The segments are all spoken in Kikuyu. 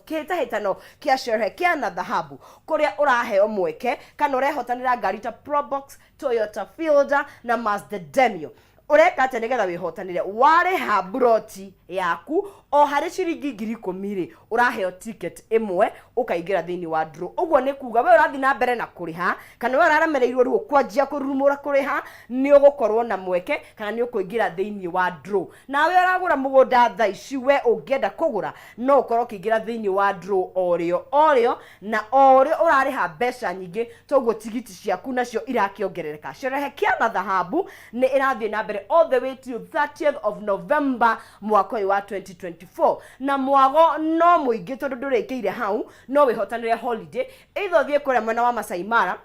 Kĩhĩtahĩtano kĩa Sherehekea na Dhahabu, kũrĩa ũraheo mweke kana ũrehotanĩra ngari ta Probox, Toyota Fielder na Mazda Demio. Ũreka atĩa nĩgetha wĩhotanĩre? Warĩha mburoti yaku o harĩ ciringi 10,000 rĩ, ũraheo ticket ĩmwe ũkaingĩra thĩinĩ wa draw. Ũguo nĩ kuga we ũrathiĩ na mbere na kũrĩha kana we ũraremereirwo rĩu ũkwanjia kũrurumũra kũrĩha, nĩ ũgũkorwo na mweke kana nĩ ũkũingĩra thĩinĩ wa draw. Nawe ũragũra mũgũnda thaa ici, we ũngĩenda kũgũra no ũkorwo ũkĩingĩra thĩinĩ wa draw o rĩo o rĩo, na o ũrĩa ũrarĩha mbeca nyingĩ toguo tigiti ciaku nacio irakĩongerereka. Sherehekea na Dhahabu nĩ ĩrathiĩ na mbere all the way till 30th of November mwaka ũyũ wa 2024, na mwago no mũingĩ tondũ ndũrĩkĩire hau, no wĩhotanĩre holiday, either ũthiĩ kũrĩa mwena wa Masai Mara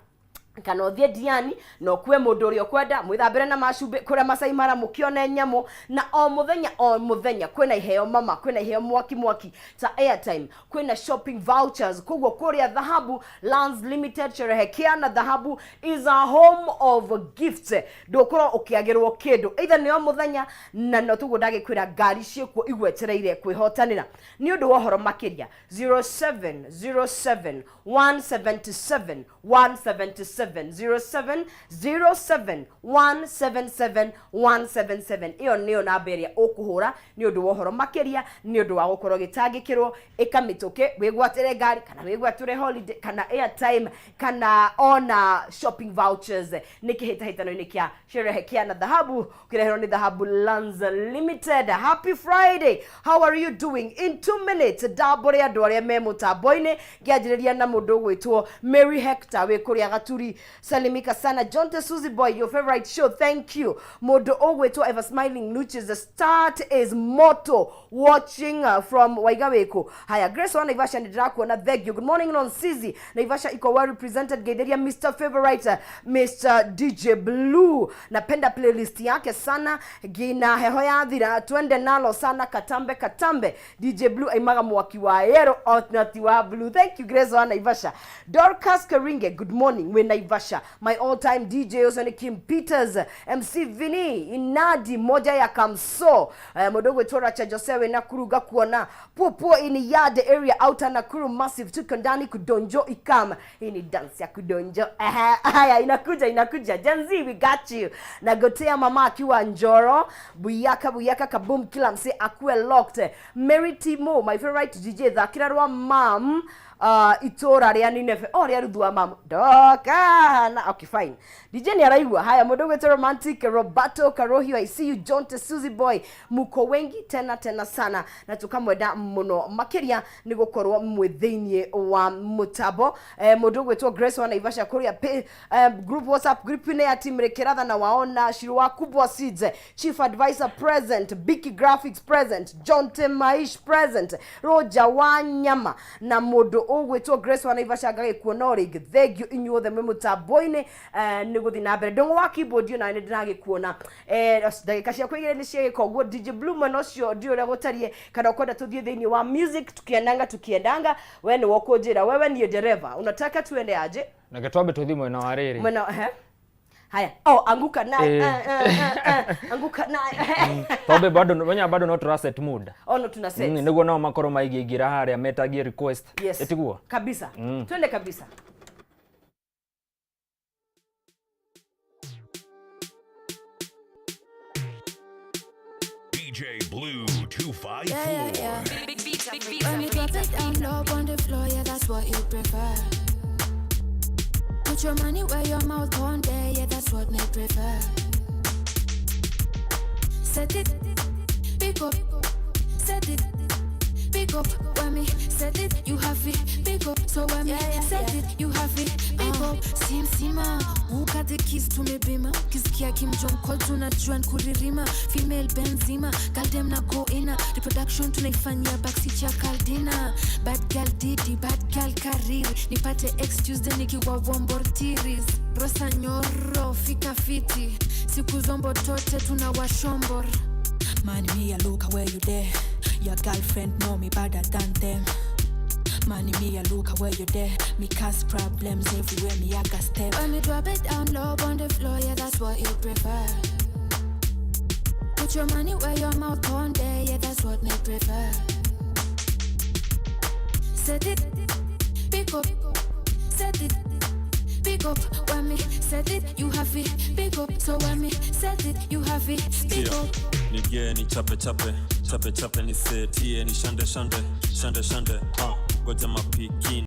kana ũthiĩ Diani na ũkue mũndũ ũrĩa ũkwenda, mwĩthambĩre na macumbĩ kũrĩa Masai Mara, mũkĩone nyamũ. Na o mũthenya o mũthenya kwĩna iheo mama, kwĩna iheo mwaki mwaki ta airtime, kwĩna shopping vouchers. Koguo kũrĩa Dhahabu Lands Limited, Sherehekea na Dhahabu is a home of gifts. Ndũkorwo ũkĩagĩrwo kĩndũ either nĩ o mũthenya, na no tuguo ndagĩkwĩra ngari ciĩkuo igwetereire kwĩhotanĩra. Nĩ ũndũ wa ũhoro makĩria, 0707 177 177, 0707 177 177, ĩyo nĩyo namba ĩrĩa ũkũhũra nĩ ũndũ wa ũhoro makĩria, nĩ ũndũ wa gũkorwo gĩtangĩkĩrwo ĩka mĩtũkĩ wĩgwatĩre ngari kana wĩgwatĩre holiday kana airtime kana ona shopping vouchers. Nĩ kĩhĩtahĩtano-inĩ kĩa Sherehekea na Dhahabu, ũkĩreherwo nĩ Dhahabu Lands Limited. Happy Friday, how are you doing? In 2 minutes ndambũre andũ arĩa me mũtambo-inĩ, ngĩanjĩrĩria na mũndũ ũgwĩtwo Mary Hector wĩ kũrĩa Gaturi. Salimika sana Jonte Suzy Boy, your favorite show, thank you. Mũndũ ũgwĩtwo Ever Smiling Luches, the start is moto, watching from Waiga wĩkũ. Haya, Grace wa Naivasha, nĩ ndĩrakuona, thank you. Good morning Nonsizi, Naivasha iko well represented. Ngeithĩria Mr Favorite, Mr DJ Blue, napenda playlist yake sana, ngina heho yathira twende nalo sana, katambe katambe. DJ Blue aimaga mwaki wa yero onati wa blue. Thank you, Grace wa Naivasha. Dorcas Karinge, good morning, we Naivasha. My all time DJ ũcio nĩ Kim Peters, MC Vini Inadi moja ya Kamso, mũndũ ũgwĩtwo Racha Jose wĩ Nakuru, ngakuona puo in yard area outer Nakuru massive, tuko ndani kudonjo ikam. Hii ni dance ya kudonjo. Haya, inakuja inakuja. Gen Z, we got you. Na gotea mama akiwa Njoro buyaka buyaka kabum, kila mse akuwe locked. Mary Timo, my favorite DJ, thakira rwa mam itora rĩa Nineve o rĩa Ruthu wa mam ndoka na okay fine, DJ ni araigua. Haya, mũndũ ũgwĩtwo Romantic Roberto Karohio, I see you. John Suzy Boy, muko wengi tena tena sana na tukamwenda mũno makĩria nĩ gũkorwo mwĩ thĩinĩ wa mũtambo. Mũndũ ũgwĩtwo Grace wa Naivasha kũrĩa group WhatsApp group -inĩ ya team Rĩkĩratha na waona Shiro wa Kubwa Seeds, Chief Advisor present, Biki Graphics present, John Temaish present, Roger Wanyama na mũndũ ũgwĩtwo Grace wa Naivasha, ngagĩkuona o rĩngĩ. Thank you inyuothe mwĩ mũtambo-inĩ. Nĩ gũthiĩ na mbere ndũng'ũ wa keyboard ona nĩ ndĩragĩkuona. Ndagĩka ciakwa igĩrĩ nĩ ciagĩka ũguo. DJ Blue, mwena ũcio ndiũ ũrĩa gũtariĩ, kana ũkwenda tũthiĩ thĩinĩ wa music tukiendanga tukiendanga? We nĩ wokũnjĩra, wewe niĩ dereva, unataka tuende aje? Reke twambe tũthiĩ mwena wa rĩrĩ. Mwena ehe. Haya, oh, anguka naye. Anguka naye. Twambe bado menya bado no tũra set mood. Oh, no, tuna set. Nĩguo nao makorwo maingĩingĩra harĩa metagie request. Yes. Ĩtiguo. Kabisa. Twende kabisa. DJ Blue 254. Yeah. When we drop it down low on the floor, yeah, that's what you prefer. Put your money where your mouth on there, yeah, that's what me prefer. Set it, pick up, set it, pick up. When me set it, you have it, pick up. So when me set it, you have it, pick up. Si mzima, who got the keys to me bima? Kisikia Kim Jong Call tunajua nkuririma. Female Benzema, girl dem na go ina. Reproduction tunaifanyia backseat ya Caldina. Bad girl Didi, bad girl Kariri. Nipate ex Tuesday nikiwa Wombortiris. Rosa Nyoro, fika fiti. Siku zombo tote tunawashombor. Man, me a look where you there. Your girlfriend know me better than them. Man, me a look where you there. Me cause problems everywhere. Me I got step. When me drop it down low on the floor, yeah, that's what you prefer. Put your money where your mouth on there, yeah, that's what me prefer. Set it, pick up, set it, pick up. When me set it, you have it, pick up. So when me set it, you have it, pick Sikia, up. nigie ni chape chape chape chape nisetie ni shande shande shande shande, ha, ngoja mapikini.